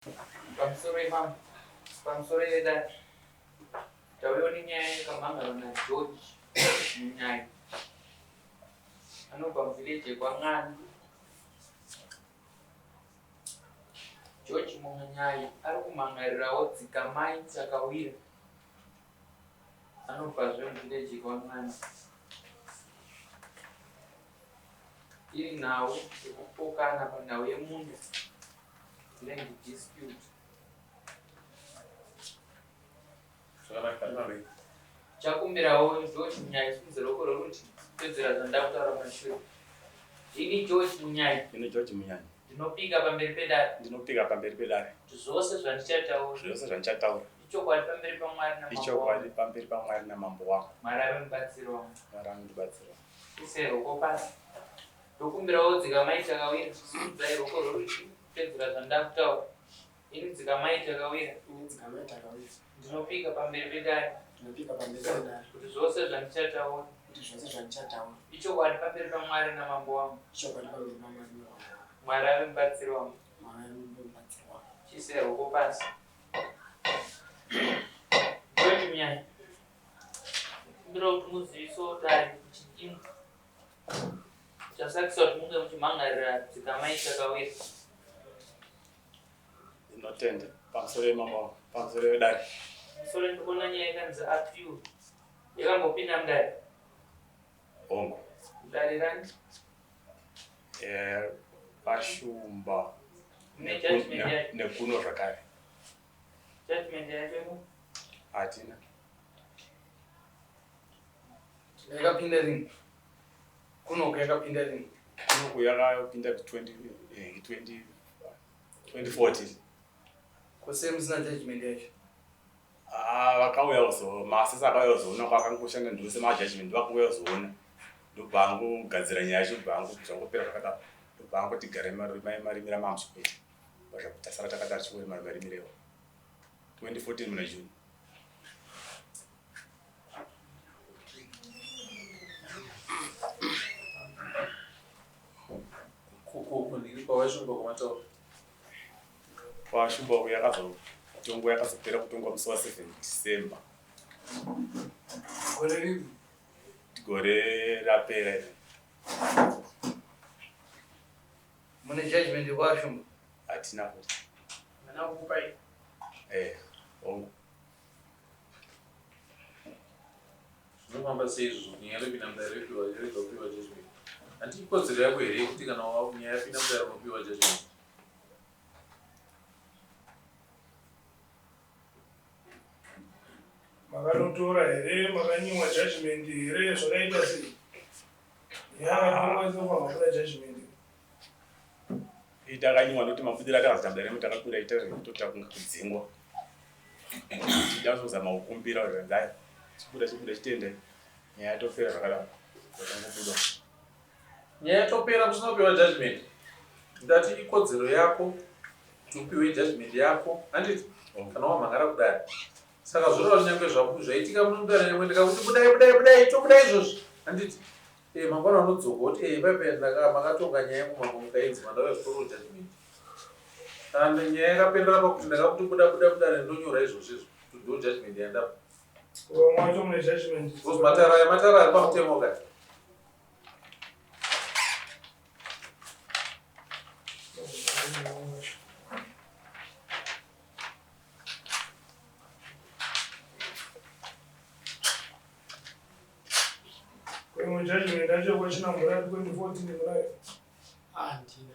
Pamusoro imambo, pamusoro yedare. Tauyawo nenyaya yakamhangarwa naGeorge Munyai anobva muvillage yekwaNg'ani. George Munyai ari kumhangarirawo Dzikamai Takawira anobvazve muvillage yekwaNg'ani. Iri nhau yekupokana panhau yemunda, land dispute. Chakumbirawo George Munyai simudze ruoko rwerudyi kupedzera zvandakutaura mashure. Ini George Munyai. Ini George Munyai. Ndinopika pamberi pedare. Ndinopika pamberi pedare. Kuti zvose zvandichataura. Zvose zvandichataura. Ichokwadi pamberi paMwari namambo wangu. Ichokwadi pamberi paMwari namambo wangu. Mwari ave mubatsiri wangu. Mwari ave mubatsiri wangu. Isai ruoko pasi. Ndokumbirawo dzikamai takawira. Simudzai ruoko rwerudyi kupedzera zvandakutaura. Ini dzikamai takawira. Ini dzikamai takawira. Ndinopika pamberi pedare. Ndinopika pamberi pedare. Kuti zvose zvandichataura. Kuti zvose zvandichataura. Ichokwadi pamberi paMwari namambo wangu. Ichokwadi pamberi paMwari namambo wangu. Mwari ave mubatsiri wangu. Mwari ave mubatsiri wangu. Chiisai ruoko pasi. George Munyai. Kumbira kuti muzivisewo dare kuti chidimbu chasakisa kuti munge muchimhangarira dzikamai takawira. Ndinotenda pamusoro yemambo pamusoro yedare. Musoro ndikuona nyaya yakanzi appeal yakambopinda mudare. Hongu. Dare rani? Eh, pashumba nekuno zvakare. Judgment yacho hatina. Yakapinda rini? Kunoku yakapinda rini? Kunoku yakapinda 20 20 2014. Kose musina judgment yacho? Ah, vakauya kuzo maasesa akauya kuzoona kwakangoshanda ndose majudgment vakauya kuzoona ndobva angogadzira nyaya yacho ndobva ango zvangopera zvakadaro ndobva angoti garai marimira mamusikuita tasara takadaro chingori marimirewo 2014 muna June. Kwawashumba kwamataura kwashumba uku yakazotongwa yakazopera kutongwa musi wa 7 December gore ripi gore rapera iri mune judgment yekwashumba hatina futi Mwana kukupai. Eh, hongu. Zvinofamba sei izvozvo nyaya yatopinda mudare yopiwa yorega kupiwa judgment hanti ikodzero yako here yekuti kana nyaya yapinda mudare unopiwa judgment Makanotora here makanyimwa judgment here zvakaita sei? Nyaya yakatonga kuda judgment. Takanyimwa nokuti mabudiro atakazoita mudare takabuda ita zvekutota kunge kudzingwa. Tida kuzama kukumbira kuti zvanzi ayi chibuda chibuda chitende nyaya yatopera zvakadaro. Takangobuda. Nyaya yatopera kusina kupiwa judgment. Ndati ikodzero yako kuti upiwe judgment yako handiti Oh. kana wamhangara kudare. Saka zvoreva kuti nyangwe zvaitika muno mudare nyangwe ndikakuti budai budai budai tobuda izvozvi handiti Eh, mangwana unodzoka woti eh, paipai ndaka makatonga nyaya yangu mambo mukainzi mandauya zvikoro judgment. Kana nyaya yakapendera pakuti ndakakuti buda buda buda ndonyora izvozvo izvo kuti ndo judgment yandapa. Vamwe vacho mune judgment. Because matara aya matara ari pamutemo kati. Imwe judgment yacho kwachinambura 2014 munayo. Ah, ndina.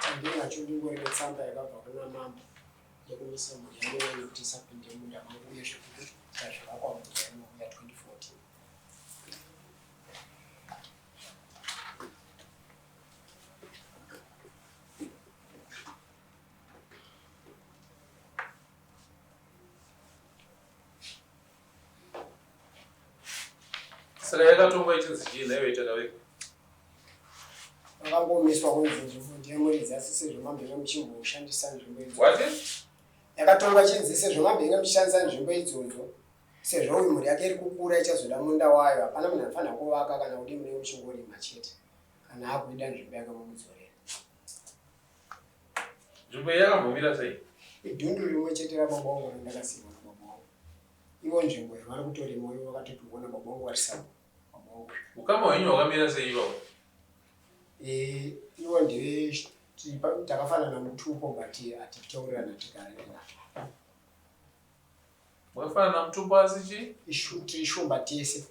Chandinacho ndingori netsamba yakabva kuna mambo yekumisa mhuri yangu nani kuti isapinde munda mangu uyezve kuita zvavakwa munda imomo ya 2014. Saka yakatongwa ichinzi chii nhaiwe Takaveka? Vakangomiswa kunzi nzvimbo ndiye muridzi asi sezvo mambenge muchimboshandisa nzvimbo idzo. What? Yakatongwa ichinzi sezvo mambenge muchishandisa nzvimbo idzodzo sezvo uyu mhuri yake iri kukura ichazoda munda wayo hapana munhu anofanira kuvaka kana kudii munenge muchingorima chete kana akuida nzvimbo yake momudzorera. Nzvimbo iyi yakambomira sei? Idhundu rimwe chete rababa vangu randakasiirwa nababa vangu. Ivo nzvimbo iyi vari kutorima ivo vakatopiwa nababa vangu vari sabhuku. Baba vangu. Ukama hwenyu hwakamira sei ipapo? Eh, ivo ndeve takafanana mutupo but hatitaurirana tikarena. Makafanana mutupo asi chii? Tiri shumba tese.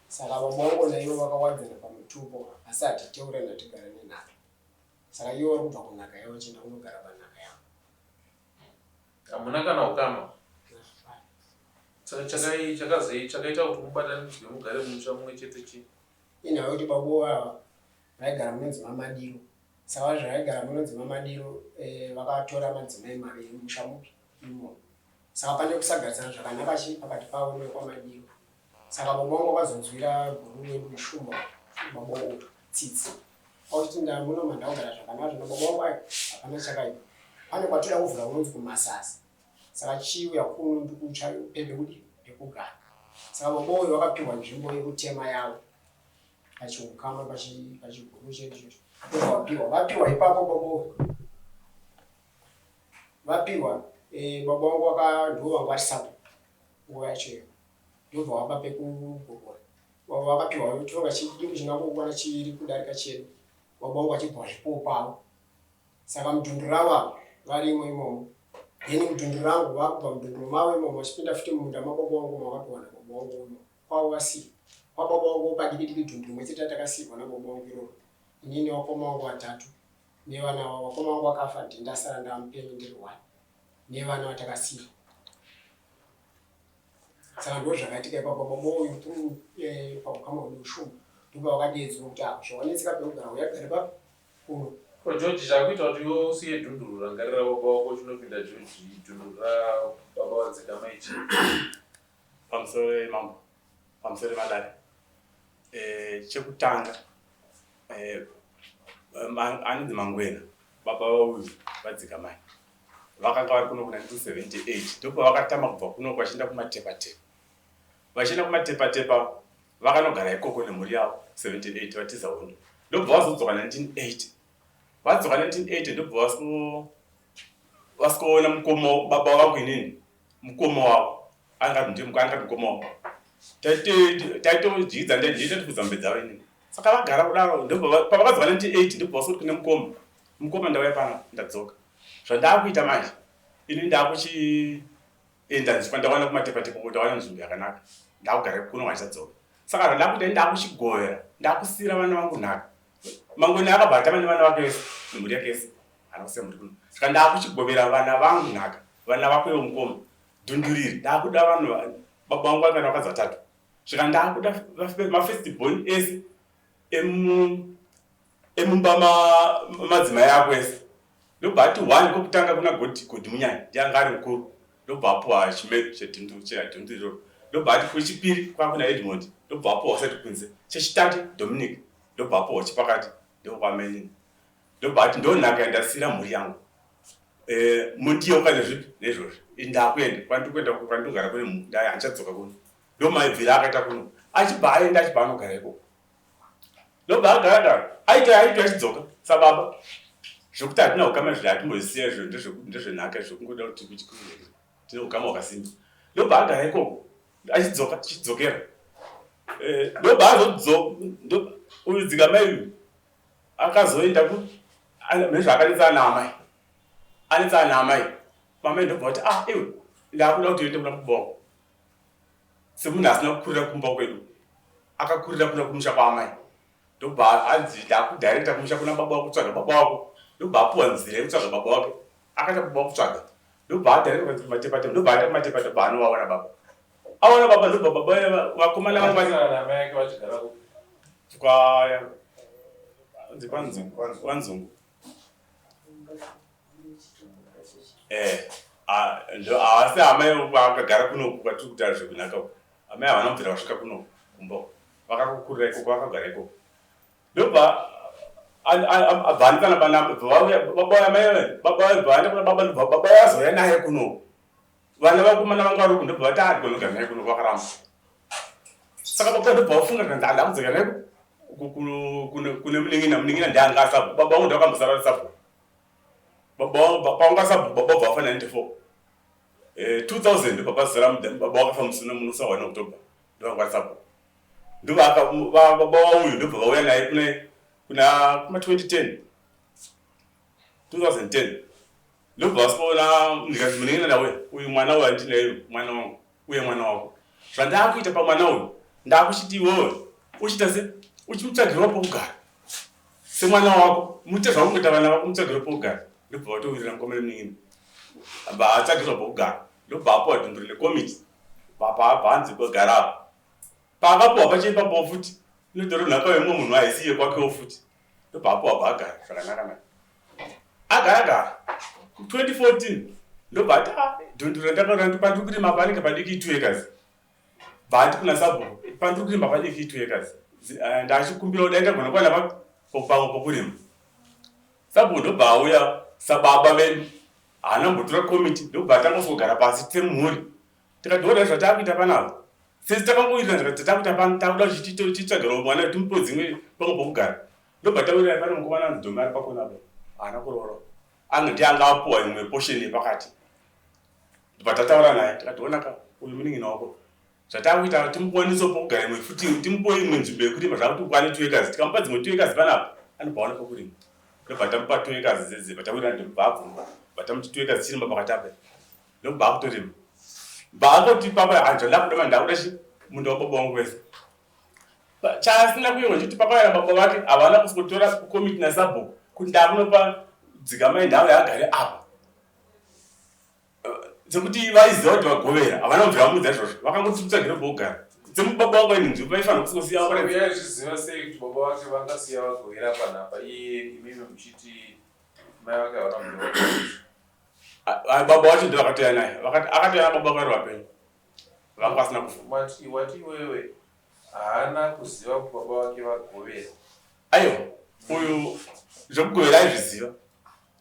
Saka baba vangu naivo vakawadzana pamutupo asi hatitaurirana tigarane nhaka. Saka ivo vari kubva kunhaka yavo vachienda kunogara panhaka yavo. Hamuna kana ukama? Saka chakai chakazei chakaita kuti mubatanidzwe mugare mumusha mumwe chete chii? Inhau yekuti baba ava vaigara munonzi mamadiro. Saka zvavaigara munonzi mamadiro eh, vakatora madzimai maviri mumusha mupi imomo. Saka pane kusagarisana zvakanaka chii pakati pavo nekwamadiro. Saka baba vangu vakazonzwira guru wedu Shumba baba uyu tsitsi. Kwakuti ndamuno mandakugara zvakanaka zvino baba vangu ayo hapana chakaipa. Pane kwatoda kuvhura kunonzi kumasasa. Saka chiuya kuno ndikutsva pebe kudi pekugara. Saka baba uyu vakapiwa nzvimbo yekutema yavo pachiukama pachiguru chedu ichocho. Vapiwa vapiwa ipapo baba uyu vapiwa eh, baba vangu vaka ndivo vanga vari sabhuku nguva yacho iyo. Ndobva wapa pekugogora. Wakapiwa chironga chidimbu chingangokwana chiviri kudarika chedu. Baba vangu vachibva vazvipuwo pavo. Saka mudhunduru ravo ava varimo imomo. Then mudhunduru rangu vakubva mudhunduru mavo imomo vachipinda futi mumunda mababa vangu mavakapiwa nababa vangu imomo. Kwavo vasiya. Kwababa vangu padiki diki dhunduru rimwe chete ratakasiirwa nababa vangu iroro. Inini nevakoma vangu vatatu nevana vavo. Vakoma vangu vakafa ndini ndasara ndaamupenyu ndiri one nevana vatakasiya. Saka ndo zvakaitika ipapo baba uyu through eh, paukama hwedu ushumba ndipo vakadeedzwa kuti ah zvawanetseka pekugara uya gare pa kuno. Ko George chakuita kuti iwe usiye dhunduru ranga rira baba wako uchinopinda George dhunduru rababa vaDzikamai chii? Pamusoro mambo, pamusoro madare. Eh, chekutanga eh, anonzi Mangwena baba vauyu vaDzikamai. Vakanga vari kuno kuna 1978 ndopavakatama kubva kuno vachienda kumatepatepa. Vachienda kumatepatepa vakanogara ikoko nemhuri yavo 78 vatiza hondo. Ndobva vazodzoka 1980. Vadzoka 1980 ndobva vasikoona mukoma baba vangu inini mukoma wavo anga ndiye anga mukoma wavo. Taitodyidza ndaitofudza mombe dzavo inini. Saka vagara kudaro ndobva pavakadzoka 1980 ndobva vasoti kune mukoma. Mukoma ndauya pano ndadzoka. Zvandakuita manje ini ndakuchienda kwandawana kumatepatepa kuti ndawana nzvimbo yakanaka ndakugara kuno handichadzoka. Saka zvandakuita ini ndakuchigovera ndakusiira vana vangu nhaka. Mangoni akabva atama nevana vake vese nemhuri yake yese haana kusiya mhuri kuno. Saka ndakuchigovera vana vangu nhaka vana vako iwe mukoma dhunduriri ndakuda vanhu baba vangu vanga vakadzi vatatu svika ndakuda mafirst born ese emu emumba madzimai ako ese ndobva ati one kwekutanga kuna godi godi munyanya ndiye anga ari mukuru ndobva apuwa chimero chedhundu chedhundu iroro ndobva ati kwechipiri kwakuna Edmond ndobva apuwa usati kunze chechitatu Dominic ndobva apuwa chepakati ndokwamenini ndobva ati ndonhaka yandasiira mhuri yangu eh, mundiyeuka nezvipi nezvozvi ndakuenda kwandikuenda kwandinogara kune handichadzoka kuno ndomaibvira akaita kuno achibva aenda achibva anogara ikoko ndobva agara daro aita aita achidzoka sababa zvekuti hatina ukama zve hatimbozisiya izvo ndezvenhaka zvekungoda kuti tine ukama hwakasimba ndobva agara ikoko achidzoka achidzokera eh, ndobva azodzo uyu dzikamai uyu akazoenda ku nezvaakanetsana naamai anetsana naamai mamai ndobva kuti ah iwe ndakuda kuti uende kuna kubongo Semunhu asina kukurira kumba kwedu akakurira kuna kumusha kwaamai ndobva anzi ndakudirecta kumusha kuna baba wako kutsvaga baba wako ndobva apuwa nzira yekutsvaga baba wake akaita baba kutsvaga ndobva adirecta kumatepatepa ndobva aenda kumatepatepa ndobva anovaona baba aona baba ndobva baba vakomana vangu vari kwa kwanzungu Eh, asi amai vakagara kunoku kwatiri kutaura zvekunaka uku amai havana kubvira vasvika kunoku kumba uku. Vakakukurira ikoko, vakagara ikoko. Ndobva abva anetsana pana baba mai baba vaenda kuna baba ndobva baba vazouya naye kuno. Vana vakomana vanga vari uku ndobva vati ari kunogara naye kuno vakaramba. Saka baba ndobva vafunga kanzi handida kudzoka naye kune munin'ina, munin'ina ndiye anga asabhuku. Baba vangu ndovakambosara vari sabhuku. Baba pavanga sabhuku baba vabva vafa 94. 2000 ndobva pazara baba vakafa musi musi wa 1 October ndovanga vari sabhuku. Ndobva baba vauyu ndobva vauya naye kune kuna kuma 2010 2010 ndobva vasikaona ndikati munin'ina ndauya uyu mwana uyu andinaye mwana wangu uye mwana wako zvandakuita pamwana uyu ndakuchiti iwewe uchiita se uchimutsvagirawo pokugara semwana wako muite zvaungoita vana vako mutsvagire pokugara ndobva vatowirirana mukomana munin'ina bva atsvagirwa pokugara ndobva apuwa dhunduru nekomiti bva hanzi kugara apa paakapuwa pacho ipapo futi inotori nhaka yemumwe munhu haisi iye kwakewo futi ndobva apuwa bva agara zvakanaka naka agara gara 2014 ndobva ati ah, dhunduru randakaona pandiri kurima panenge padiki 2 acres bva ati kuna sabhuku pandiri kurima padiki 2 acres ndachikumbira dai ndagona kuwana pamwe pokurima. Sabhuku ndobva auya sababa vedu, haana kumbotora komiti, ndobva atangosogara pasi semhuri tikati ona zvatakuita panapa sesi takangowirirana tikati tatakuita pano takuda tichitsvagirawo mwana timupe dzimwe pamwe pokugara. Ndobva tawirirana pane mukomana anzi Dhomi ari pakona apo haana kuroora ange ndiye anga apuwa imwe posheni yepakati. Ndobva tataura naye tikati onaka uyu munin'ina wako zvatakuita timukwanisewo pokugara imwe futi timupe imwe nzvimbo yekurima zvakuti ukwane 2 acres tikamupa dzimwe 2 acres panapa anobva awana pokurima. Ndobva tamupa 2 acres dzedze bva tawirirana ndobva abvuma bva tamuti 2 acres chirima pakati apa ndobva akutorima. Bva angoti papa hanzva ndakuda mani ndakuda chi munda wababa wangu wese. Chaasina kuiwa chiti pakauya baba vake havana kuzotora komiti nasabhuku kuti ndakunopa dzikamai ndau yaagare apa sekuti vaiziva kuti vagovera havana kubvira vamuudza izvozvo vakangoti titsvagire pokugara semubaba wangu aine nzvimbo vaifanira kusingosiya Saka yaizviziva sei kuti baba vake vangasiya vagovera panapa iye imimi muchiti mai vake havana kubvira vagovera? Baba vacho ndo vakatouya naye akatouya nababa vari vapenyu vanga vasina kufa. Mati wati iwewe haana kuziva kuti baba vake vagovera. Aiwa, uyu zvekugovera aizviziva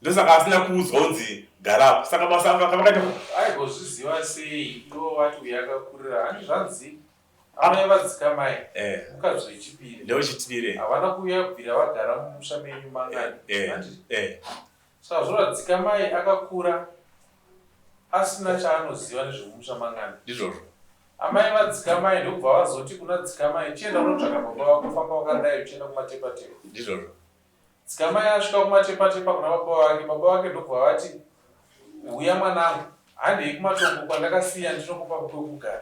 ndosaka asina kuudzwa kunzi garapo saka basa vakaita Aigozviziva sei ivo vati uyu akakurira handi zvanzi amai vadzikamai mukadzi wechipiri ndewechipiri havana kuuya kubvira vagara mumusha menyu mangani Handiti? Eh. Saka zvoradzika akakura asina chaanoziva nezvemumusha mangani. Ndizvozvo. Amai vadzikamai ndokubva vazoti kuna dzikamai chienda unotsvaka baba vako famba wakadai uchienda kumatepatepa. Ndizvozvo. Dzikamai asvika kumatepatepa kuna baba vake, baba vake ndokubva vati uya mwanangu handei kumatombo kwandakasiya ndinokupa kwekugara.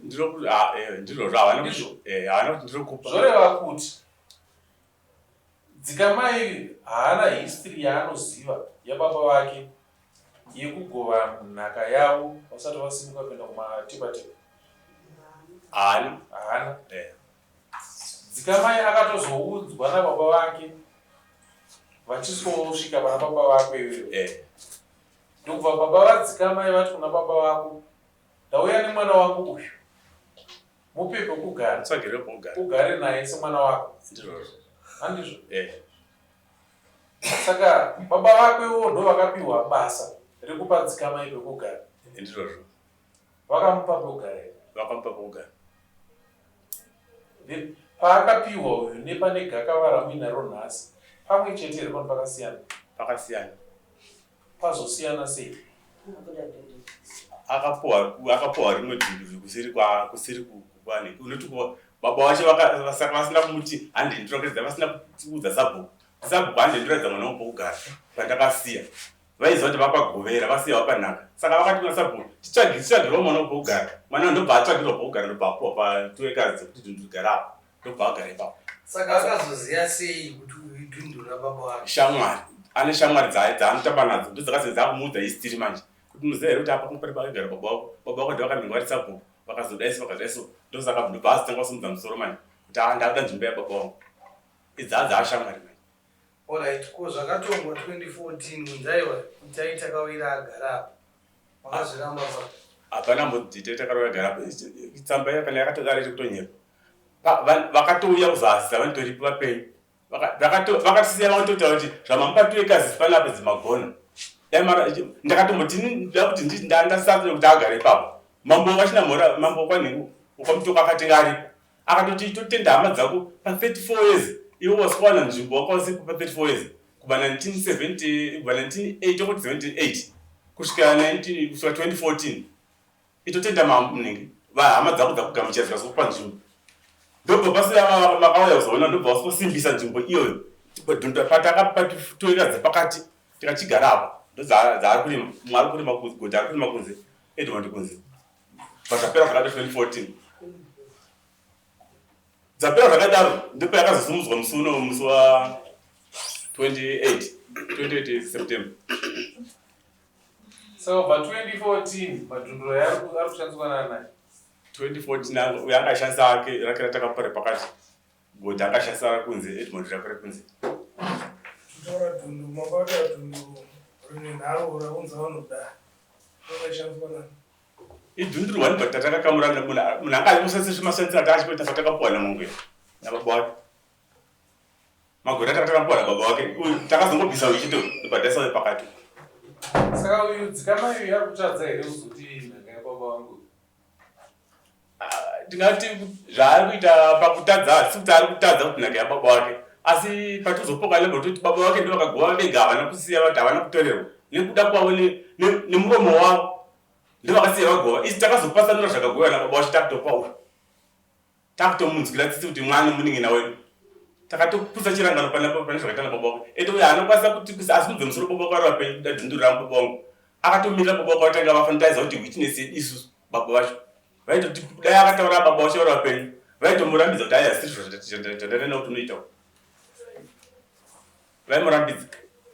Ndizvozvo havana Ndizvo. Havana kuti ndinokupa. Zvoreva kuti dzikamai haana history yaanoziva yababa vake yekugova nhaka yavo vasati vasimuka kuenda kumatepatepa. Haana. Haana. Dzikamai akatozoudzwa nababa vake vachisosvika pana baba vako iwewe. Ndokubva baba vadzikamai vati kuna baba vako ndauya nemwana wangu uyu mupe pekugara. Tsvagire pekugara. Ugare naye semwana wako. Ndizvozvo. Handizvo? Eh. Saka baba vako iwowo ndo vakapiwa basa rekupa dzikamai pekugara. Ndizvozvo. Vakamupa pekugara here? Vakamupa pekugara. Then paakapiwa uyu nepane gakava ramuinaro nhasi pamwe chete here pano pakasiyana? Pakasiyana. Pazosiyana sei? Akapuwa rimwe dhunduru kusiri kwa kusiri kwani unoti baba vacho saka vasina kumuti hande ndirokedza vasina kuudza sabhuku sabhuku hande ndiratidza mwana wangu pokugara pandakasiya vaiziva kuti vapagovera vasiya vapanhaka saka vakati kuna sabhuku titsvagirawo mwana wangu pokugara mwana ndobva atsvagirwa pokugara ndobva apuwa pa 2 acres dzekuti dhunduru gara apo ndobva agara ipapo. Saka akazoziva sei kuti uyu idhunduru rababa vake? Shamwari ane shamwari dzaanotamba nadzo ndodzakazenge dzakumuudza history manje kuti muziva here kuti apa pari pakagara baba vako baba vako ndovakamenga vari sabhuku vakazodaiso vakazodaiso ndosaka ndobva azotanga kusimudza musoro manje kuti a ndakuda nzvimbo yababa vangu idzi hadzi ashamwari manje. Alright, ko zvakatongwa 2014 kunzi aiwa itai takawira agara apa makazviramba pa? Hapana mbodzi itai takawira agara apa tsamba iya kana yakatodaro iri kutonyepa. Vakatouya kuzoasisa vanotoripo vapenyu. Vakatisiya vakatotaura kuti zvamamupa tuekazisi panapa dzimagona. Ndakatomboti nda kuti ndasarudza kuti agare ipapo. Mambo wakaChinamhora, mambo wekwanhengo wekwaMutoko akatenga aripo. Akatoti totenda hama dzako pa 34 years iwe wasikuwana nzvimbo wanga usipo pa 34 years kubva 1970 kubva 1980 kuti 78 kusvika 19 kusvika 2014 itotenda mamnenge vahama dzako dzakugamuchira dzikazokupa nzvimbo ndobva pasina makauya kuzoona ndobva wasikusimbisa nzvimbo iyoyo patakapatoeka dzepakati tikachigara apa ndodzaari kurima mumwe ari kurima godhi ari kurima kunze edmond kunze Zvakapera zvakadaro 2014 dzapera zvakadaro ndipo yakazosimudzwa musi uno musi wa 28 28 September. Saka kubva 2014 madhunduro aya ari kushandiswa naanani? 2014 uyo akashandisa ake rake ratakamupa repakati Godhi akashandisa kunze Edmond rako rekunze. Taura dhundu mabata dhundu rine nharo raunza vanhu kudai. Rakashandiswa nani? Idhundu rwani but tatakakamura munhu munhu anga achikushandisa zvemashandisiro atachikuita fatakapuwa namangwena nababa wake. Magore atakapuwa nababa wake uyu takazongobvisa uyu chete ndobva taisa uyu pakati. Saka uyu dzikamai uyu ari kutadza here kuzoti nhaka yababa vangu? Ah, tingati zvaari kuita pakutadza hatisi kuti ari kutadza kuti nhaka yababa wake asi patizopoka lebo toti baba vake ndo vakagova vega havana kusiya vati havana kutorerwa nekuda kwavo nemuromo wavo ndo vakasiya vagova isi takazopasanura zvakagova nababa wacho takutopa uyu takutomunzwira tsitsi kuti mwana munin'ina wedu takatoputsa chirangano pane pane zvakaita nababa wake ende uyo anokwanisa kuti asimudze musoro baba wake vari vapenyu kuda dhunduru rangu baba wangu akatomirira baba wake vatanga vafa ndaiziva kuti witness yedu isusu baba vacho vaitoti dai akataura baba vacho vari vapenyu vaitomurambidza kuti aya siri zvandanena kuti unoita vaimurambidza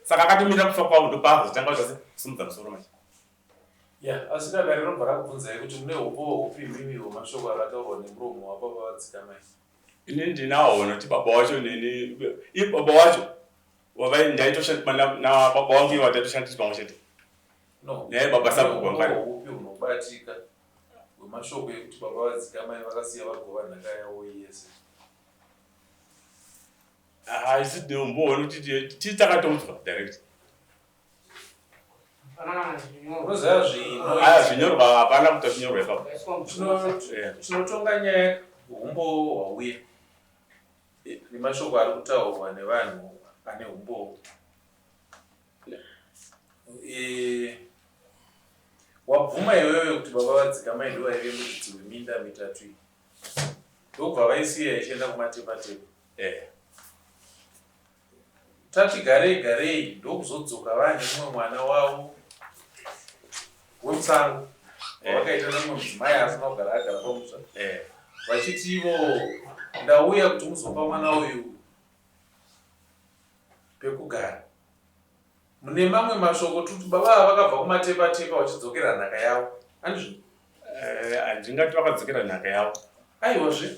saka akatomirira kufa kwavo ndopaakazotanga kuita kusimudza musoro manje ya asi dare rinobva rakubvunzai kuti mune umboo hupi imimi hwemashoko akataurwa nemuromo wababa vadzikamai ini ndinawo nokuti baba wacho neni i baba wacho wavai ndaitoshanda nababa wangu ivo taitoshanda tiri pamwe chete no naye baba sabhuku Mune wangari umboo hupi hunobatika hwemashoko ekuti baba vadzikamai vakasiya vagova nhaka yavo yese haisi neumbowo nokuti tii takatoudzwa direct unoziva zvino aya zvinyorwa hapana kuita zvinyorwa ipapo Chinotonga nyaya humbowo hwauya nemashoko ari kutaurwa nevanhu ane humbowo. E, wabvuma iwewe kuti baba vadzikamai ndo vaive muridzi weminda mitatu iyi ndokubva vaisiya ichienda kumatepatepa Eh. Tati garei garei ndokuzodzoka vaane mumwe mwana wavo wemusango wavakaita nemumwe mudzimai asina kugara agara pamusha vachiti ivo ndauya kuti muzopa mwana uyu pekugara. Mune mamwe mashoko tiri kuti baba ava vakabva kumatepatepa vachidzokera nhaka yavo. Handizvo? Eh, handingati vakadzokera nhaka yavo. Aiwazve.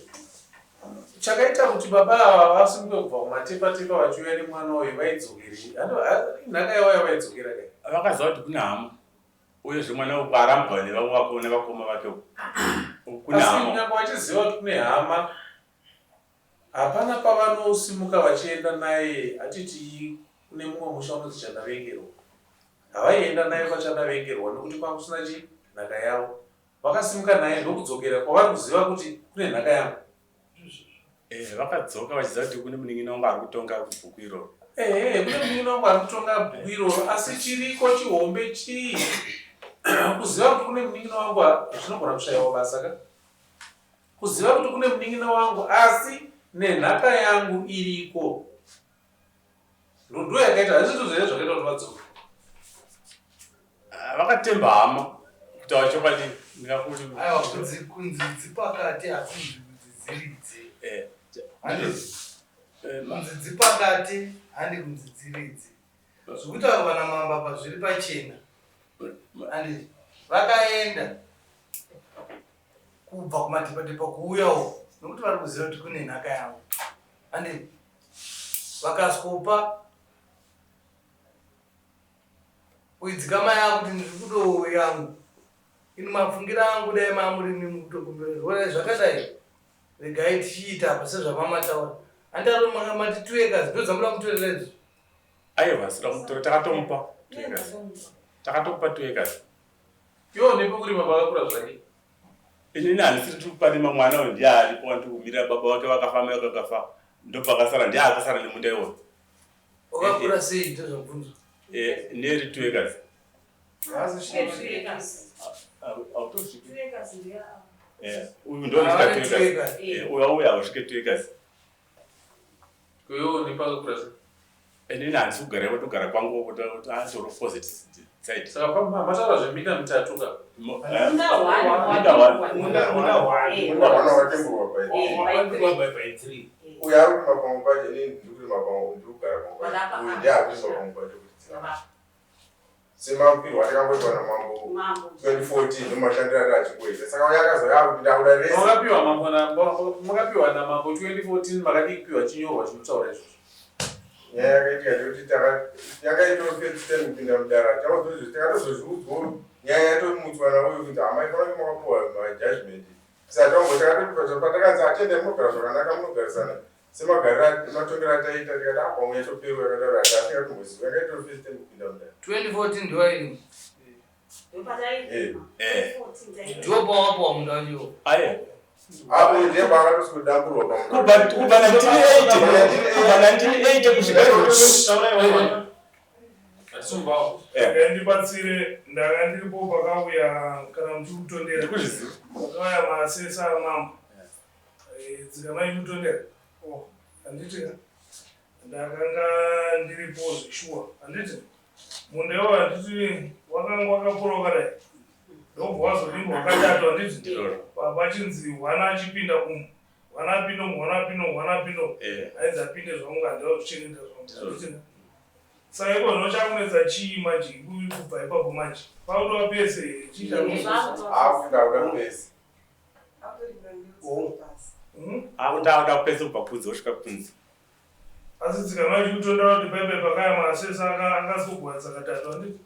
Chakaita kuti baba ava vasimuke kubva kumatepatepa vachiuya nemwana uyu vaidzokerei? Nhaka yavo yavaidzokera kai? Vakaziva kuti kune hama uyezve mwana uku arambwa nevamwe vako nevakoma vake uku. Kune Asi hama. kunyangwe vachiziva kuti kune hama Hapana pavanosimuka vachienda naye hatiti kune mumwe musha unonzi Chandavengerwa. Havaienda naye kwaChandavengerwa nokuti kwanga kusina chii nhaka yavo. Vakasimuka naye ndokudzokera kwavari kuziva kuti kune nhaka yangu. Eh, vakadzoka vachiziva kuti kune munin'ina wangu ari kutonga bhuku iroro. Ehe, kune munin'ina wangu ari kutonga bhuku iroro asi chiriko chihombe chii? Kuziva kuti kune munin'ina wangu zvinogona kushaiwa basa ka? Kuziva kuti kune munin'ina wangu asi nenhaka yangu iriko. Ndo yakaita hazvizvo zvaiva zvakaita kuti vadzoke. Ah, vakatemba hama kutaura chokwadi ndingakuti Aiwa kunzi kunzi dzipakati hakunzi kunzi dziridze. eh, Handi eh, kunzi dzipakati handi kunzi dziridze. Zvekutaurwa namambo apa zviri pachena. Handi vakaenda kubva kumatepatepa kuuya uko nokuti vari kuziva kuti kune nhaka yavo handi vakaswopa kuidzikama yavo kuti ndiri kudowo yangu ini mafungiro angu dai mamurini mukutokumbira zvakadai. Regai tichiita apa sezvamamataura. Handaro mati 2 acres ndodzamuda mutorera idzo. Aiwa, sida kumutora, takatomupa 2 acres, takatomupa 2 acres. Iwo nepekurima pakakura zvakadii? Inini handisiri tiri kuparima, mwana uyu ndiye aripo wandiri kumirira. Baba vake vakafa, mai vake vakafa, ndopakasara, ndiye akasara nemunda iwoyo. Wakakura sei, ndozvabvunzwa. Neri 2 acres. Hautosviki. Uyu ndonosvika 2 acres. Uyu auya hausvike 2 acres. Iwo nepakakura sei? Inini handisi kugara ipo, togara kwangu atori opposite side. Saka mataura zveminda mitatu ka? Minda one. Munda one. Munda one. Munda one wakatemburwa by Wakapindwa by three. Uyo ari kurima pamwe pacho, inini ndiri kurima pamwe, ndiri kugara pamwe pacho, uyu ndiye ari kurima pamwe pacho. Kuti semapirwa atakangoitwa namambo 2014, ndomashandiro ati achingoita. Saka uyo akazouya kuti ndakuda rese. Makapiwa mambo makapiwa namambo 2014, makadii kupiwa chinyorwa chinotaura izvozvo? Nyaya yakaitika ndekuti yakaitwa first time kupinda mudara, takatozozviudzwa nyaya yatomutswa nauyu kuti hamai fanake makapuwa majudgment. Saka tambo takatoti patakanzi atende munogara zvakanaka, munogarisana semagariro matongero ataita, tikati apa yatoperwa yakadaro, ati asingatomboziva yakaitwa first time kupinda mudara. 2014 ndiwairima? Eh. Ndiwo pawapiwa munda wacho? Aye. Apo ndiye paakatosvodamburwa. Kubva 1980, kubva 1980 kusvika izvozvi. Hatisumbawo. Ndibatsire, ndanga ndiripo pakauya, kana muchikutondera. Ndikuzviziva. Pakauya maassessor amambo. Dzikamai kutondera. Oh, handiti ka? Ndakanga ndiripo zveshuwa, handiti? Munda iwo, handiti wakanga wakakura wakadai, ndobva wazodimbwa wakatatu, handiti? Ndizvozvo. Pachinzi hwana achipinda umu, hwana apinda umu, hwana apinda umu, hwana apinda umu. Ainzi apinde zvangu, handava kuchengeta zvangu, handiti? Saka iko zvino chakunetsa chii manje kubva ipapo manje? Pakutova pese here? Chii chakunetsa? Akuti ndakuda pese. Akuti akuda pese kubva kunze kusvika kunze. Asi dzikamai chikutondera kuti paipai pakaya maassessor akazogwanisa katatu, handiti?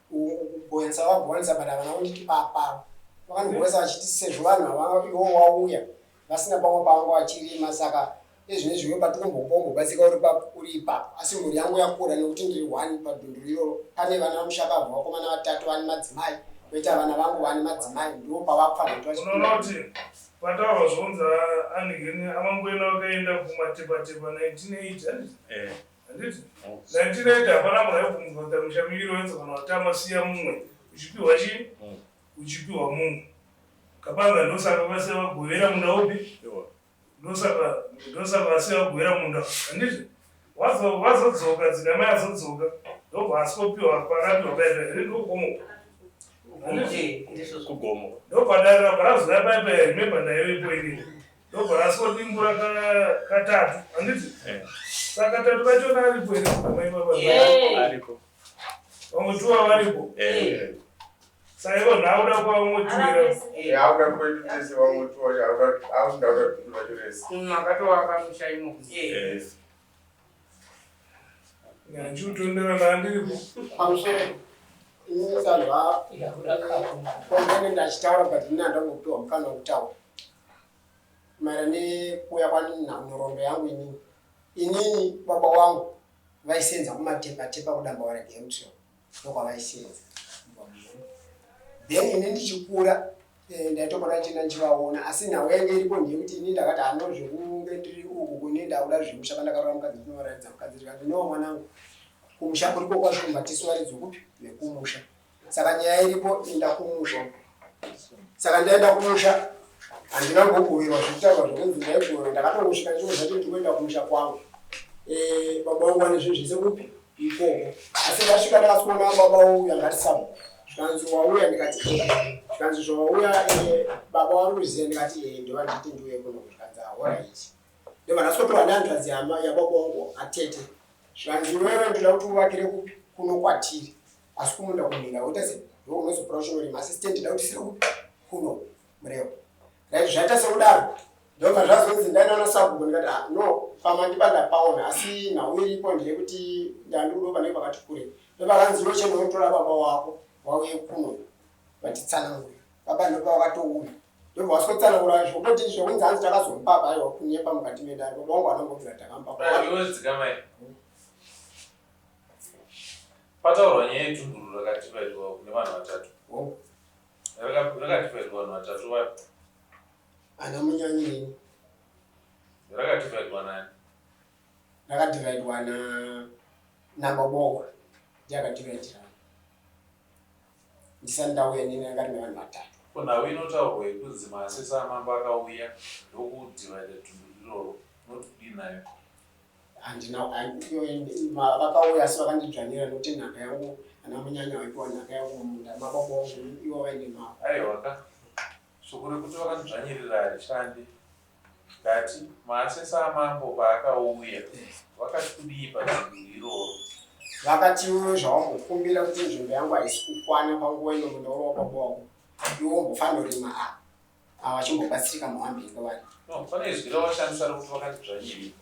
Kugoenesa vagowanisa, but havana kunditi paparo. Vakandigowenesa vachiti sezvo vanhu ava iwo wauya vasina pamwe pavanga vachirima, saka ezvinezvi iwe patikumbobatsika uri ipapo, asi mhuri yangu yakura nekuti ndiri one padhundu iroro. Pane vana vamushakabvu, vakomana vatatu vane madzimai, koita vana vangu vane madzimai, ndo pavakufanira kuti Unoona vachipinda. kuti pataurwa zvonzi anhikeni amangoena vakaenda kumatepatepa 1980, handiti? Eh. Handiti 1980 hapana munhu aibvunzwa kuita misha miviri wenzi kana watama siya mumwe uchipiwa chii? Uchipiwa mumwe kapanga. Ndosaka vase vagovera munda upi? Iwo. Ndosaka vase vagovera munda, handiti? Wazodzoka dzikamai azodzoka, ndobva asikopiwa pakapiwa paipa here? Ndogomo, handiti? Kugomo. Ndobva dare rabva razouya paipa. Remember, ndaivepo inini. Ndobva rasodimbura katatu, handiti? Saka katatu kachona aripo here dzikamai baba? Ariko. Vamwe tuwa varipo. Saka ivo nhauda kwavamwe tuwira. Akuda kwedu tese, vamwe tuwacho akuti ndakuda dundu racho rese. Akatowaka musha imomo. Nyanchiutondera ndandiripo. Pamusoro, inini sazva kwandenge ndachitaura, but ini handambopiwa mukana wekutaura maererano nekuuya kwanhoroondo yangu. Inini baba wangu vaisenza kumatepatepa kuDambawara Game Trail, ndokwavaisenza. Then ini ndichikura ndaitopota ndichienda ndichivaona, asi nhau yange iripo ndeyekuti ini ndakati hano zvekunge ndiri uku kune ndakuda zvemusha. Pandakaroora mukadzi, ndinovaratidza mukadzi, ndikati, "No, mwanangu, kumusha kuriko kwashumba, tisu varidzi kupi vekumusha. Saka nyaya iripo, enda kumusha." Saka ndaenda kumusha, handina kumbogoverwa zvekutaurwa zvokunzi ndaigoverwa. Ndakatongosvika ndichingozva kuti ndikuenda kumusha kwangu. Baba vangu vane zvinhu zvese kupi ikoko. Asi ndasvika ndakasikuona baba uyu angati samu, zvikanzi, "Wauya?" Ndikati, "E." Zvikanzi, "Zvawauya baba vari kuziva?" Ndikati, "E, ndova nditi ndiuye kuno." Zvikanzi, "Alright." Ndobva ndasikotorwa nehanzvadzi yababa vangu atete. Zvikanzi, "Iwewe ndoda kuti uvakire kupi? Kuno kwatiri, asi kumunda kumhira woita se ndo unozopura uchinorima, asi stand da kuti siri kupi? Kuno murevo." Right, zvaita sekudaro. Ndobva zvazonzi ndainaona sabhuku, ndikati, "Ah, no, pamandipa ndapaona, asi nhau iripo ndeyekuti ndandikudo panenge pakati kure." Ndobva kanzi, "Iwe chenda unotora baba wako wauye kuno vatitsanangura." Baba ndopa vakatouya. Ndobva waswetsanangura zvekutoti zvekunzi hanzi takazomupa apa aiwa kunyepa mukati medare. Baba vangu havana kumbobvira takamupa. Iwe dzikamai. Pataurwa nyaya yedhunduru rakadhivhaidwa kune vanhu vatatu. Oh. Rakadhivhaidwa vanhu vatatu vapi? Ana Munyanyi neni. Rakadhivhaidwa nani? Rakadhivhaidwa naBabowa, ndiye akadhivhaidira ndisati ndauya inini, ranga rine vanhu vatatu. Ko nhau inotaurwa yekunzi maasesa amambo akauya ndokudhivhaidha dhunduru iroro, unoti kudii nayo? Handina vakauya asi vakandidzvanyira nokuti nhaka yangu ana Munyanya vaipiwa nhaka yangu mumunda mababa vangu ivo vaine mavo. Aiwa ka, shoko rekuti vakandidzvanyirira harishandi. Ndati maasesa amambo paakauya vakati kudii padhunduru iroro? Vakati iwewe zvawambokumbira kuti nzvimbo yangu haisi kukwana panguva ino, munda uri wababa wako, iwe wombofanorima apa ava vachimbobatsirika muhambinge vari. No, pane izwi ravashandisa rekuti vakandidzvanyirira.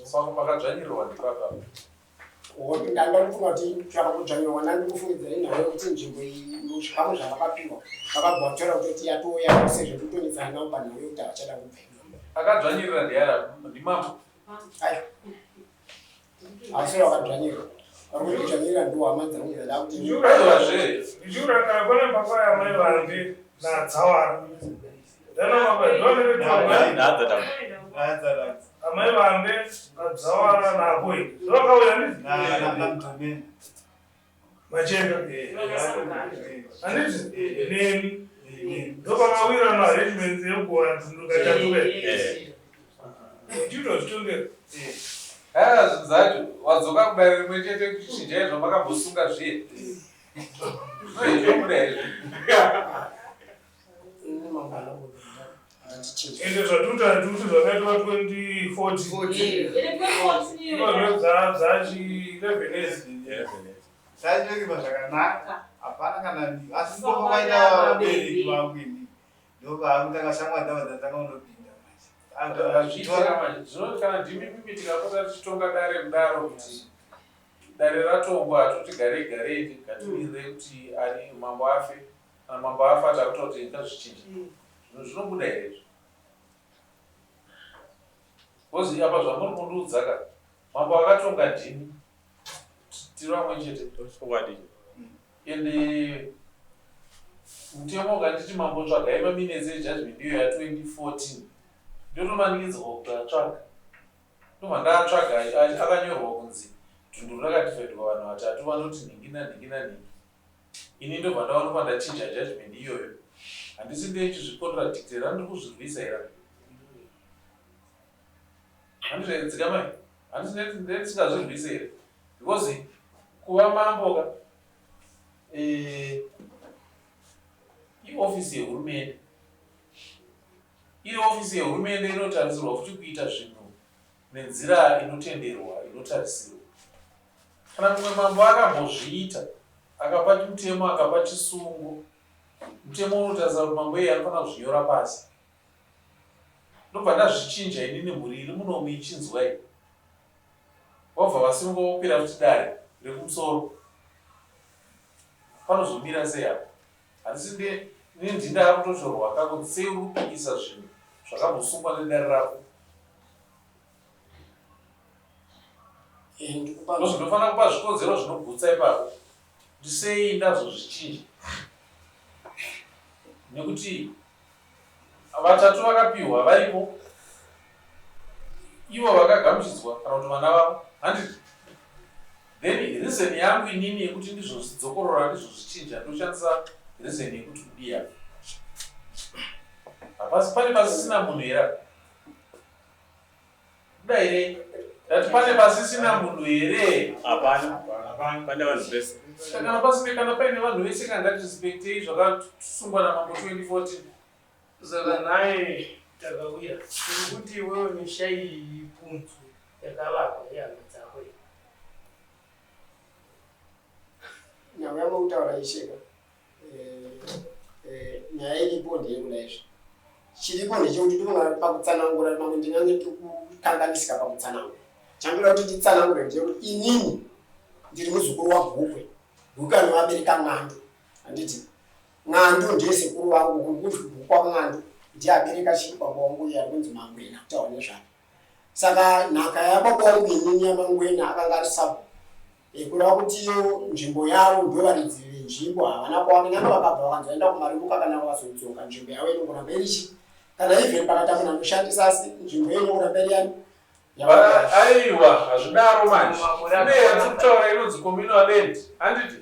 Saka pakadzvanyirirwa ndepapa? Ndanda kufunga kuti zvakakudzvanyirwa ndandikufungidzira inhau yekuti nzvimbo iyi zvikamu zvavakapiwa vakabva vatora kutoti yatouya sezvo kutonetsana navo panhau yekuti havachada kubva. Akadzvanyirira ndiara ndimambo? Aiwa, havasiri vakadzvanyirira, vari kundidzvanyirira ndo hama dzangu dzada kuti. Aiwazve. Ndichiurangana pane papa yamai Vambe naDzawara. Nhadza. Amai Vambe naDzawara naAboi ndovakauya Macheka, handiti? Neni ndopakawirana arrangements yekugowa dhundu katatu. Ndichitozvitongera. Haa, zvinhu zvacho wadzoka kudare rimwe chete kuchinjai zvamakambosunga zviye, zvobuda izvo. Ende zvatuta tuti zvakaitwa 2014 dzachi 11 years. Taitorima zvakanaka, hapana kana, asi ndoko kwaita vabereki vangu ini ndovakutanga shamwari dzavo dzatanga kundopinda manje. Hazviitika manje. Zvino kana ndimi mimi tikapota tichitonga dare kudaro kuti dare ratongwa, hatoti garei garei, ngatimirire kuti ari mambo afe. Kana mambo afa takuta kuti ngazvichinje zvinhu, zvinobuda here izvi? Because apa zvamuri kundiudza ka, mambo akatonga ndini, tiri vamwe chete. Chokwadi. Ende mutemo ukanditi mambo tsvagai maminutes ejudgment iyo ya2014, ndotomanikidzwa kuti atsvaga, ndobva ndaatsvaga, akanyorwa kunzi dhunduru rakadhivhaidwa vanhu vatatu vanoti nhingi nanhingi nanhingi. Ini ndobva ndaonekwa ndachinja judgment iyoyo. Handisi ndechizvicontradicte here? Andiri kuzvirwisa here? Handizvaidzikamai, handisi ndisingazvirwise here? Because kuva mambo ka iofisi yehurumende. Iri ofisi yehurumende inotarisirwa futi kuita zvinhu nenzira inotenderwa, inotarisirwa. Kana mumwe mambo akambozviita, akapa mutemo, akapa chisungo, mutemo unotarisa kuti mambo iyeye anofanira kuzvinyora pasi. Ndobva ndazvichinja inini, mhuri iri munomu ichinzwa iyi, vabva vasimuka vokwira futi dare rekumusoro, panozomira sei apo? Handisi nendinda kutotorwa kakunzi sei uri kupikisa zvinhu zvakambosungwa nedare rako? Ndozvinofanira kupa zvikonzero zvinogutsa ipapo kuti sei ndazozvichinja, nekuti vatatu vakapiwa varipo, ivo vakagamuchidzwa kana kuti vana vavo, handiti? Then reason yangu inini yekuti ndizvozvidzokorora, ndizvozvichinja, ndoshandisa reason yekuti kudiya hapasi pane pasisina munhu here apa? Kuda here? Ndati pane pasisina munhu here? Hapana, pane vanhu vese. Kana pasine, kana paine vanhu vese, kana ngatirespektei zvakasungwa namambo 2014. Saka naye Takauya uri kuti iwewe misha iyi ipunzwe yakavakwa nehama dzako iyi? Nyaya yamukutaura isheka, nyaya iripo ndeyekuda izvi. Chiripo ndechekuti tinogona pakutsanangura mamwe ndinyange tikukanganisika pakutsanangura. Chandoda kuti nditsanangure ndechekuti inini ndiri muzukuru waGukwe. Gukwe anovabereka N'andu, handiti? N'andu ndiye sekuru vangu, Gukwa N'andu. Ndiye abereka chii baba wangu uye ari kunzi Mangwena kutaura nezvake. Saka nhaka yababa wangu inini yaMangwena akanga ari sabhuku. Eh, kureva kuti iyo nzvimbo yavo ndovaridzi venzvimbo havana kwavo nyange vakabva vakanzi vaenda kumarimuka kana vakazodzoka nzvimbo yavo inongoramba irichi kana even pakaita munhu anoshandisa asi nzvimbo iyo inongoramba iri yani Aiwa, hazvidaro manje. Kune yatiri kutaura inonzi communal land, handiti?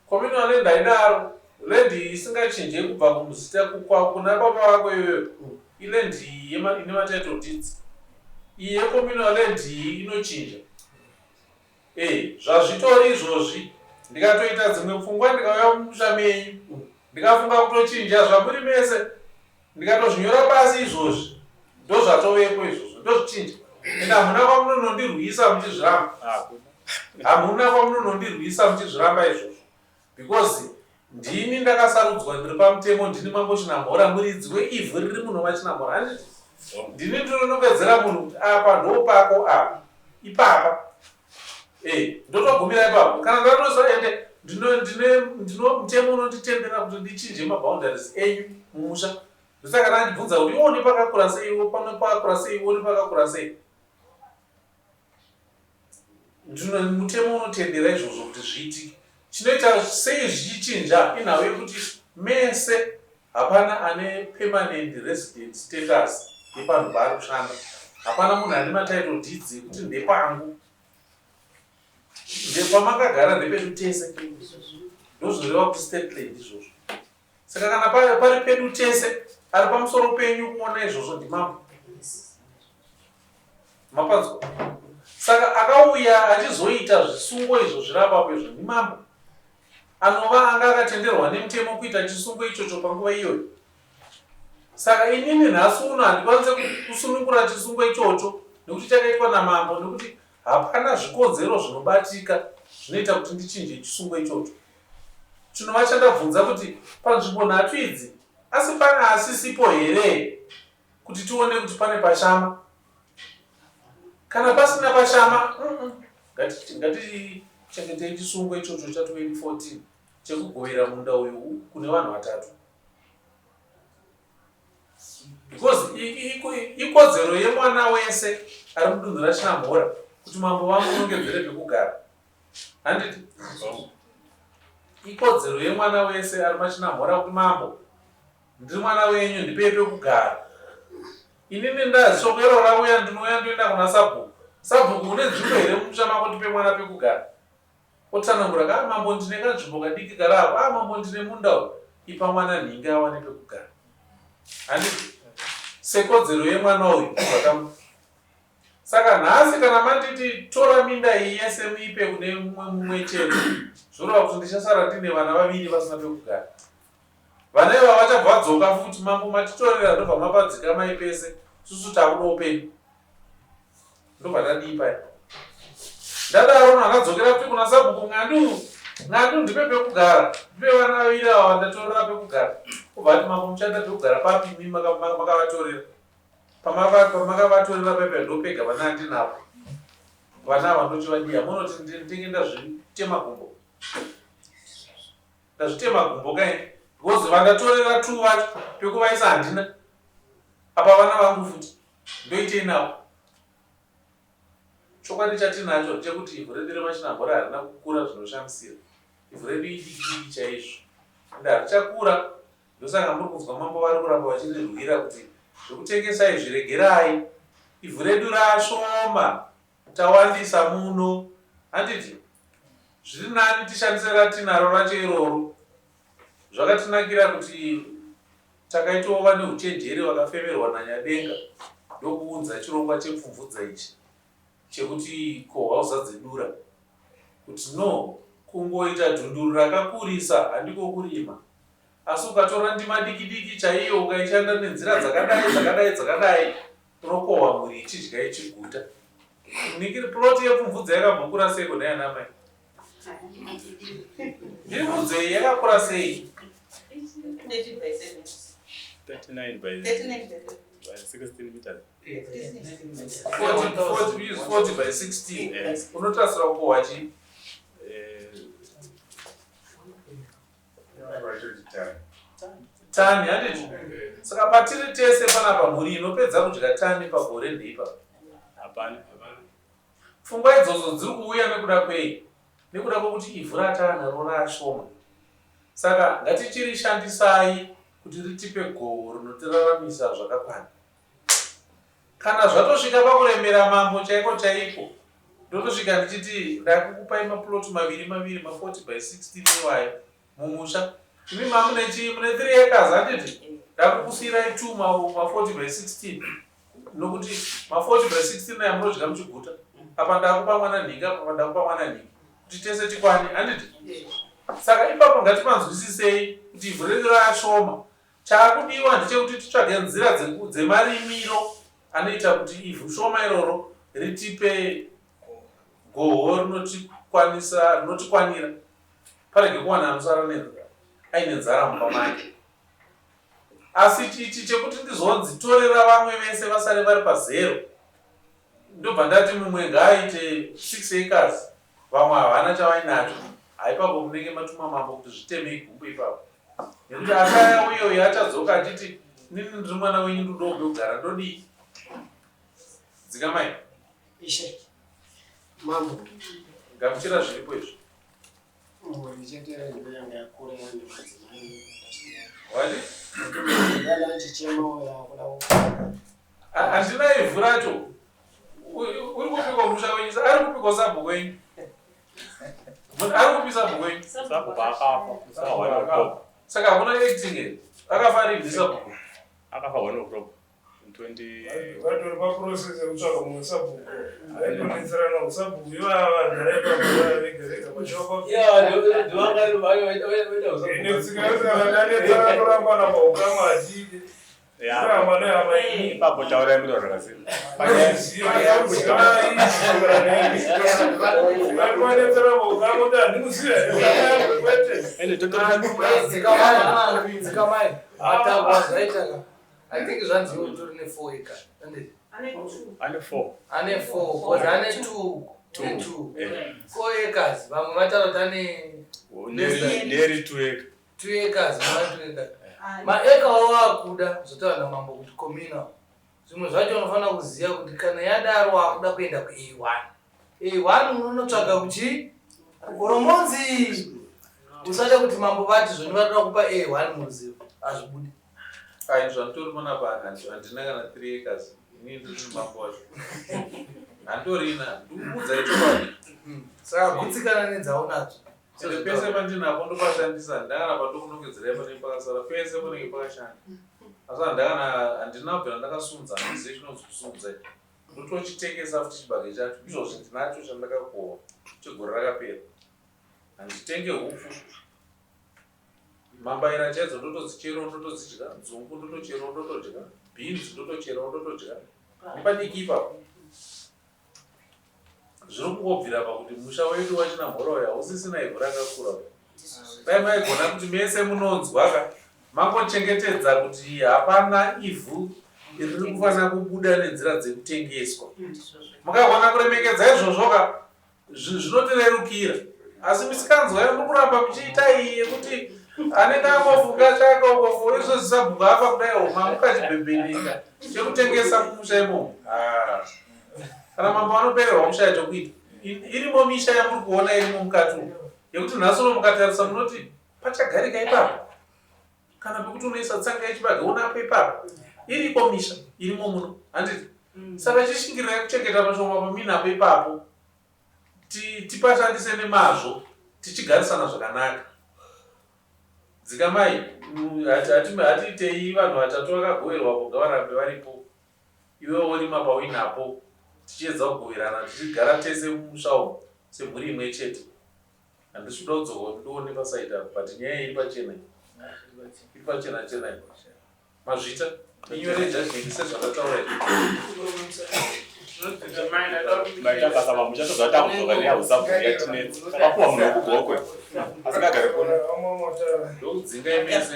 Communal land haidaro. Land iyi isingachinje kubva kumuzita kukwa kuna baba vako iyoyo. Iland iyi ine matitle deeds. Iyi yecommunal land iyi inochinja. Eh, zvazvitori izvozvi ndikatoita dzimwe pfungwa ndikauya mumusha menyu ndikafunga kutochinja zvamuri mese ndikatozvinyora pasi izvozvi ndozvatovepo izvozvo ndozvichinja ende hamuna kwamunonondirwisa muchizviramba hamuna kwamunonondirwisa muchizviramba izvozvo because ndini ndakasarudzwa ndiri pamutemo ndini mambo Chinamhora muridzi weivhu riri muno maChinamhora handiti ndini ndinonongedzera munhu kuti apa ndopako apa ipapa eh ndotogumira ipapo kana ndatosa ende ndino ndine ndino mutemo unonditendera kuti ndichinje maboundaries enyu mumusha ndosaka ndandibvunza kuti iwo nepakakura sei iwo pano pakakura sei iwo nepakakura sei Ndino mutemo unotendera izvozvo kuti zviitike. Chinoita sei zvichichinja inhau yekuti mese hapana ane permanent resident status yepanhu paari kushanda. Hapana munhu ane matitle deeds ekuti ndepangu. Ndepamakagara ndepedu tese. Ndozvinoreva kuti state land izvozvo. Saka kana pari pedu tese ari pamusoro penyu kuona izvozvo ndimambo. Mapanzwa? Saka akauya achizoita zvisungo izvo zviri apapo izvo ndimambo. Anova anga akatenderwa nemutemo kuita chisungo ichocho panguva iyoyo. Saka inini nhasi uno handikwanise kusunungura chisungo ichocho nekuti chakaitwa namambo nekuti hapana zvikonzero zvinobatika zvinoita kuti ndichinje chisungo ichocho. Chinova chandabvunza kuti panzvimbo nhatu idzi asi pane asisipo here kuti tione kuti pane pashama. Kana pasina pashama ngatichengetei chisungo ichocho cha 2014 chekugovera munda uyu kune vanhu vatatu. Because ikodzero yemwana wese ari mudunhu raChinamhora kuti mambo vamunongedzere pekugara. Handiti? Ikodzero yemwana wese ari maChinamhora kuti mambo ndiri mwana wenyu ndipei pekugara. Inini ndashoko iro rauya ndinouya ndoenda kuna sabhuku. Sabhuku une nzvimbo here mumusha mako tipe mwana pekugara? Otsanangura ka mambo ndine kanzvimbo kadiki kari apo. Ah mambo ndine munda uyu. Ipa mwana nhingi awane pekugara. Handiti? Sekodzero yemwana uyu zvakamu Saka nhasi kana manditi tora minda iyi yese muipe kune mumwe mumwe chete, zvoreva kuti ndichasara ndine vana vaviri vasina pekugara. Vana ivava vachabva vadzoka futi, mambo matitorera ndobva mapadzika mai pese, susu takudawo pedu. Ndobva ndadii paya. Ndadaro ndakadzokera futi kuna sabhuku Ngandu, Ngandu ndipe pekugara, ndipe vana vaviri ava vandatorera pekugara. Obva ati mambo muchada pekugara papi imi makavatorera. Pamakavatorera paipa ndopega vana andinavo. Vana ava ndochivadiya munoti ndinenge ndazvitema gumbo. Ndazvitema gumbo kai because vandatorera two vacho pekuvaisa handina. Apa vana vangu futi ndoitei navo. Chokwadi chatinacho ndechekuti ivhu redu reMachinamhora harina kukura zvinoshamisira. Ivhu redu idiki diki chaizvo. Ende harichakura Ndosaka muri kunzwa mambo vari kuramba vachirirwira kuti zvekutengesa izvi regerai. Ivhu redu rashoma tawandisa muno handiti? Zviri nani tishandise ratinaro racho iroro. Zvakatinakira kuti takaitawo vane uchenjeri vakafemerwa naNyadenga ndokuunza chirongwa chepfumvudza ichi chekuti kohwa uzadze dura kuti no kungoita dhunduru rakakurisa handiko kurima. Asi ukatora ndima diki-diki chaiyo ukaishanda nenzira dzakadai, dzakadai, dzakadai, unokohwa mhuri ichidya ichiguta. Nikiri plot yepfumvudza yakambokura sei kune ana mai? Ndiudzei yakakura sei? 39 by 16 meters. 40, 40, 40 by 16. Yes. Unotasira kukohwa chii? Tani handiti? Saka patiri tese panapa mhuri inopedza kudya tani pagore ndeipapa? Hapana. Pfungwa idzodzo dziri kuuya nekuda kwei? Nekuda kwekuti ivhu rataanaro raashoma. Saka ngatichirishandisai kuti ritipe goho rinotiraramisa zvakakwana. Kana zvatosvika pakuremera mambo chaiko chaiko, ndotosvika ndichiti ndakukupai maplot maviri maviri ma 40 by 16 iwayo mumusha. Imi mamune chii? Mune 3 acres handiti? Ndakukusiirai 2 ma 40 by 16 nokuti ma 40 by 16 aya munodya muchiguta. Apa ndakupa mwana nhingi, apa ndakupa mwana nhingi kuti tese tikwane handiti? Saka ipapo ngatipanzwisisei kuti ivhu redu raashoma. Chaakudiwa ndechekuti titsvage nzira dzemarimiro anoita kuti ivhu shoma iroro ritipe goho rinotikwanisa rinotikwanira parege kuwana anosara aine nzara mumba make. Asi ichi chekuti ndizonzi torera vamwe vese vasare vari pazero ndobva ndati mumwe ngaaite 6 acres vamwe havana chavainacho haipapo munenge matuma mambo kuti zvitemei gumbo ipapo nekuti akaya uye uyo achadzoka achiti nini ndiri mwana wenyu ndodawo pekugara ndodii dzikamai Ishe mambo gamuchira zviripo izvi mhuri chete ndiyo yanga yakura yane madzimai wati yana chichemo yakuda kukura handina ivhu racho uri kupikwa musha wenyu ari kupikwa sabhuku wenyu ari kupi sabhuku wenyu Sabhuku akafa musi wa 1 October. Saka hakuna acting here? Akafa rini sabhuku? Akafa 1 October 20 Vatori paprocess yekutsvaga mumwe sabhuku. Vaitonetserana usabhuku ivava vagara ipapo vega vega vachiva ende tsika yose vakanetsana torambana paukama hatiite. Kuramba nehama ini. Ipapo taurai mutauro zvakasimba. Vanetserana paukama kuti handimuziva here kwete. Ende Dzikamai. Matangwa zvaita ka. I think zvanzi iwe utori ne 4 acre. Handiti? Ane 4. Ane 4 because ane 2 ne 2. 4 acres. Vamwe vataura kuti ane Neri 2 acre. 2 acres, mwana 2 acres. Maeka wawakuda zvotaura namambo kuti communal. Zvimwe zvacho unofanira kuziva kuti kana yadaro wakuda kuenda ku A1. A1 unonotsvaga kuchi kuGoromonzi. Usade kuti mambo vati zvoni vanoda kupa A1 muruzivo. Hazvibudi. Ai zvanditori panapa handina kana 3 acres. Ini ndiri mambo wacho. Handitorina. Ndikukuudzai chokwadi. Saka gutsikana nedzaunadzo. Saka pese pandinapo ndopashandisa handina kana pandokunongedzerai panenge pakasara pese panenge pakashanda. Asi handakana handina kubvira ndakasunza handizive chinonzi kusunza. Ndotochitengesa futi chibage chacho. Izvozvi ndinacho chandakakohwa chegore rakapera. Handitenge hupfu. Mambaira chaidzo ndotodzicherawo ndotodzidya, nzungu ndotocherawo ndotodya, bhinzi ndotocherawo ndotodya. Nepadiki ipapo. Zviri kungobvira pakuti musha wedu waChinamhora uyu hausisina ivhu rakakura. Dai maigona kuti mese munonzwa ka mangochengetedza kuti hapana ivhu riri kufanira kubuda nenzira dzekutengeswa. Mukagona kuremekedza izvozvo ka zvinotirerukira. Asi misikanzwa yamuri kuramba muchiita iyi yekuti anenge angofunga chake ukofu izvozvi sabhuku afa kudai mamuka chibhebheneka chekutengesa mumusha imomo. Kana mambo vanopererwa mushaya chokuita. Irimo misha yamuri kuona irimo mukati umu yekuti nhasi uno mukatarisa munoti pachagarika ipapo kana pekuti unoisa tsanga yechibage unapo ipapo iriko misha irimo muno handiti saka chishingirirai kuchengeta mashoma paminapo ipapo tipashandise nemazvo tichigarisana zvakanaka. Dzikamai hatiitei vanhu vatatu vakagoverwa voga varambe varipo iwe worima pauinapo tichiedza kugoverana tichigara tese mumusha umu semhuri imwe chete. Handisi kuda kudzoka kuti ndione pasaidi apo but nyaya iri pachena iyi. Iri pachena chena iyi. Mazvita inyore judgment sezvandataura izvi. Maita basa mambo muchatobva takudzoka neyausabhuku yatinetsa. Takapuwa munhu wekugokwe asingagare kuno. Ndokudzinga imese